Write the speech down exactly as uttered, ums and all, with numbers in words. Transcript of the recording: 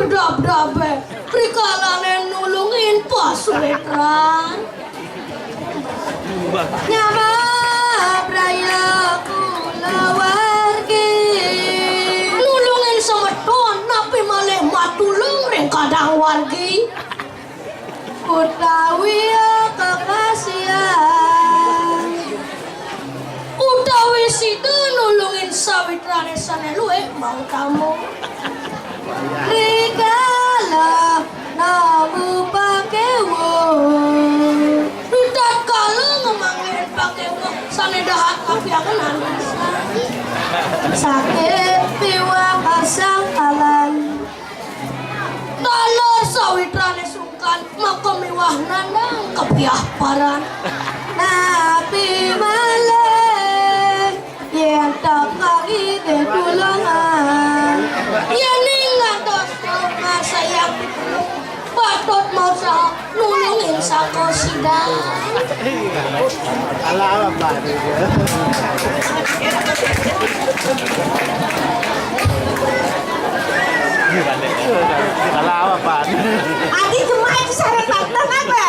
Drap-drapé, rikalané nulungin pasuétran. Nyabab raya kulawargi. Nulungin semeton, napi malih matulung ring kadang wargi. Utawi kekasihan. Utawi sida nulungin sawitrané sané luih mautama. Rikala namu pakéwa. Ritatkala ngamanggihin pakéwa sané dahat kapiangenan. Sakit piwah kasangkalan. Taler sawitrané sungkan, maka miwah nandang kapiaparan. Napi malih yén tak kagigé tulungan? Yéning ngantos ngarsayang pitulung, patut mausaha nulungin sakosidan. Ala apa nih dia? Ala apa nih? Adi cuma itu sareng Pak Nang apa?